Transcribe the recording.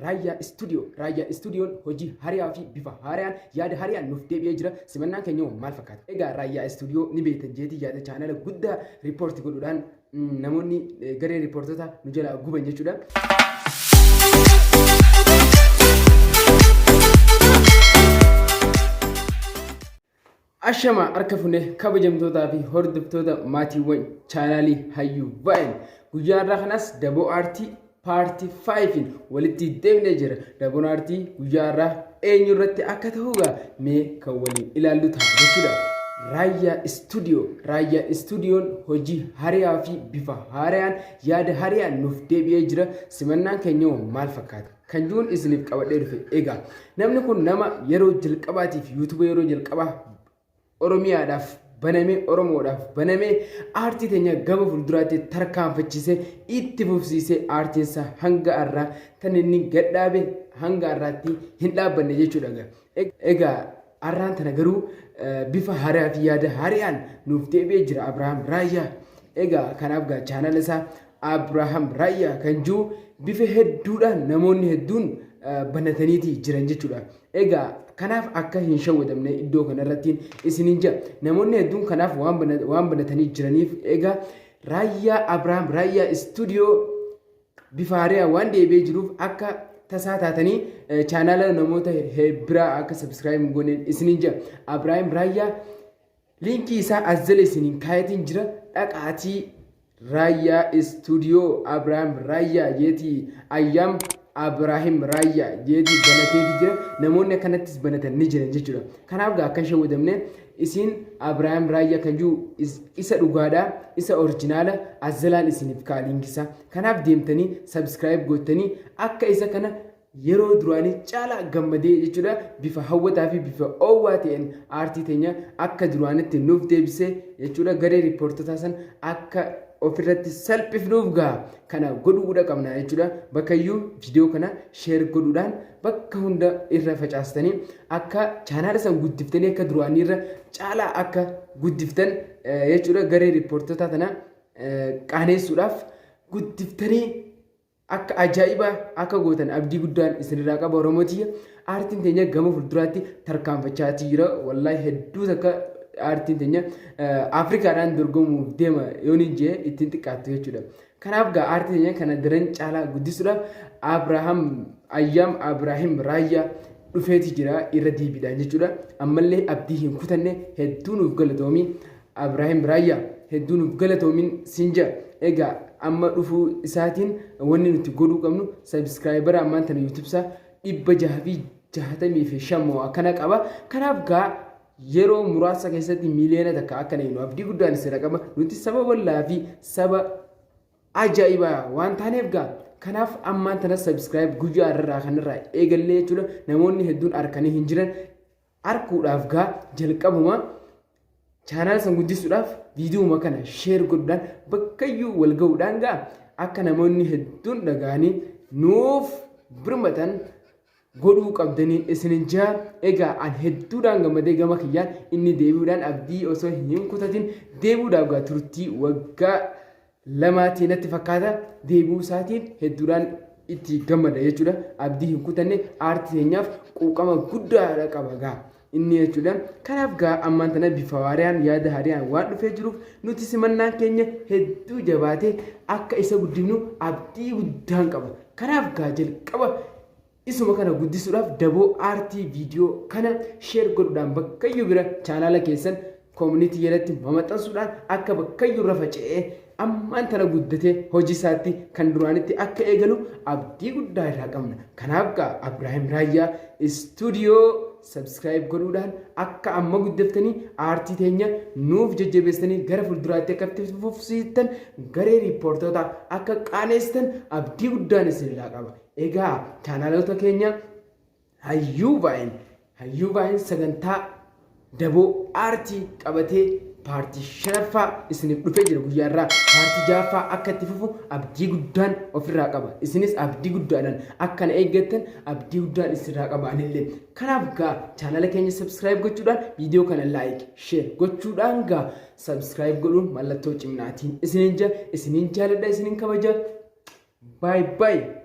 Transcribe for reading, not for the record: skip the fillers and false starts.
Raayyaa Istuudiyoo. Raayyaa Istuudiyoon hojii hariyaa fi bifa haarayaan yaada hariyaan nuuf deebi'ee jira. Simannaan keenya hoo maal fakkaata? Egaa Raayyaa Istuudiyoo ni beektan jeetii yaada chaanala guddaa riippoorti godhuudhaan namoonni garee riippoortota nu jalaa guban jechuudha. Ashama harka fune kabajamtootaa fi hordoftoota maatiiwwan chaanaalii Hayyuu Vaayin. Guyyaa har'aa kanas Daboo Aartii paartii 5n walitti deebinee jira. Daboon Aartii guyyaa har'aa eenyu irratti akka ta'u gaa mee kan waliin ilaallu ta'a jechuudha. Raayyaa Istuudiyoo Raayyaa Istuudiyoon hojii hariyaa fi bifa haarayaan yaada hariyaan nuuf deebi'ee jira. Simannaan keenya hoo maal fakkaata? Kan jiruun isiniif qabadhee dhufe. Egaa namni kun nama yeroo jalqabaatiif yuutuuba yeroo jalqabaa Oromiyaadhaaf banamee Oromoodhaaf banamee aartii teenya gama fuulduraatti tarkaanfachiisee itti fufsiisee aartiinsa hanga har'aa tan inni gadhaabe hanga har'aatti hin dhaabbanne jechuudha. Egaa har'aan tana garuu bifa haaraa fi yaada haaraan nuuf deebi'ee jira Abrahaam Raayyaa. Egaa kanaaf gaa chaanala isaa Abrahaam Raayyaa kan jiru bifa hedduudhaan namoonni hedduun banataniiti jiran jechuudha. Egaa kanaaf akka hin shawwadamne iddoo kanarratti isiniin jira. Namoonni hedduun kanaaf waan banatanii jiraniif egaa Raayyaa Abrahaam Raayyaa Istuudiyoo bifa haaraan waan deebi'ee jiruuf akka tasaa taatanii chaanaala namoota biraa akka sabiskiraayib hin gooneen isiniin jira. Abrahaam Raayyaa liinkii isaa as jala isiniin kaayatiin jira dhaqaatii Raayyaa Istuudiyoo Abrahaam Raayyaa jeetii Ayyaam Abrahaam Raayyaa jeetii banateeti jira. Namoonni akkanattis banatan ni jiran jechuudha. Kanaaf gaa akka hin shawwadamne isin Abrahaam Raayyaa kan jiru isa dhugaadha, isa orjinaala as jalaan isiniif kaa'a liinkii isaa. Kanaaf deemtanii sabiskiraayib gootanii akka isa kana yeroo duraanii caalaa gammadee jechuudha bifa hawwataa fi bifa oowwaa ta'een aartii teenya akka duraanitti nuuf deebisee jechuudha garee riippoortotaa san akka ofirratti salphifnuuf gaha kana godhuudha qabna jechuudha bakkayyuu viidiyoo kana sheer godhuudhaan bakka hunda irra facaastanii akka chaanaala san guddiftanii akka duraanii irra caalaa akka guddiftan jechuudha garee riippoortotaa tana qaaneessuudhaaf guddiftanii akka ajaa'ibaa akka gootan abdii guddaan isinirraa qaba Oromoo tiyya. Aartiin teenya gama fuulduraatti tarkaanfachaa jira. Wallaahi hedduu takka aartiin teenya Afrikaadhaan dorgomuuf deema yoon hin jee ittiin xiqqaattu jechuudha. Kanaaf gaa aartii teenya kana daran caalaa guddisuudhaaf Abrahaam Ayyaam Abrahaam Raayyaa dhufeeti jira irra deebiidhaan jechuudha. Ammallee abdii hin kutanne hedduu nuuf galatoomi. Abrahaam Raayyaa hedduu nuuf galatoomin siin jira. Egaa amma dhufuu isaatiin wanni nuti godhuu qabnu sabiskiraayibara ammaan tana YouTube isaa 665 moo akkana qaba. Kanaaf gaa yeroo muraasa keessatti 1 miiliyoona akka nayinu abdii guddaan isin qaba. Nuti saba bal'aa fi saba ajaa'ibaa waan taaneef gaa kanaaf ammaan tana sabiskiraayib guyyaa irraa kanarraa eegallee jechuudha. Namoonni hedduun arkanii hin jiran arkuudhaaf gaa jalqabuma chaanaala san guddisuudhaaf viidiyoo kana sheer godhuudhaan bakkayyuu wal ga'uudhaan gaa akka namoonni hedduun dhaga'anii nuuf birmatan godhuu qabdanii isinin jaa. Egaa an hedduudhaan gammadee gama kiyyaan inni deebi'uudhaan abdii osoo hin kutatin deebi'uudhaaf gaa turtii waggaa lamaatii natti fakkaata deebi'uu isaatiin hedduudhaan itti gammada jechuudha. Abdii hin kutanne aartii teenyaaf quuqama guddaadha qaba gaa inni jechuudha. Kanaaf gaa ammaan tana bifa haaraan yaada haaraan waan dhufee jiruuf nuti simannaan keenya hedduu jabaatee akka isa guddifnu abdii guddaan qaba. Kanaaf gaa jalqaba isuma kana guddisuudhaaf daboo aartii viidiyoo kana sheer godhuudhaan bakkayyuu bira chaanaala keessan koomunitii jalatti mamaxxansuudhaan akka bakkayyuu irra faca'ee ammaan tana guddatee hojii isaatti kan duraanitti akka eegalu abdii guddaa irraa qabna. Kanaaf gaa Abrahaam Raayyaa Istuudiyoo sabskiraayib godhuudhaan akka amma guddaftanii aartii teenya nuuf jajjabeessanii gara fuulduraatti akka itti fufsiistan garee riippoortoota akka qaaneessitan abdii guddaan isinirraa qaba. Egaa chaanaalota keenya Hayyuu Vaayin Hayyuu Vaayin sagantaa daboo aartii qabatee paartii shanaffaa isiniif dhufee jira guyyaa irraa paartii ja'affaa akka itti fufu abdii guddaan ofirraa qaba. Isinis abdii guddaadhaan akka na eeggattan abdii guddaan isinirraa qaba anillee. Kanaaf gaa chaanala keenya subscribe gochuudhaan viidiyoo kana like share gochuudhaan gaa subscribe godhuun mallattoo ciminaatiin isiniin jaa isiniin jaaladha isiniin kabaja. Bye bye.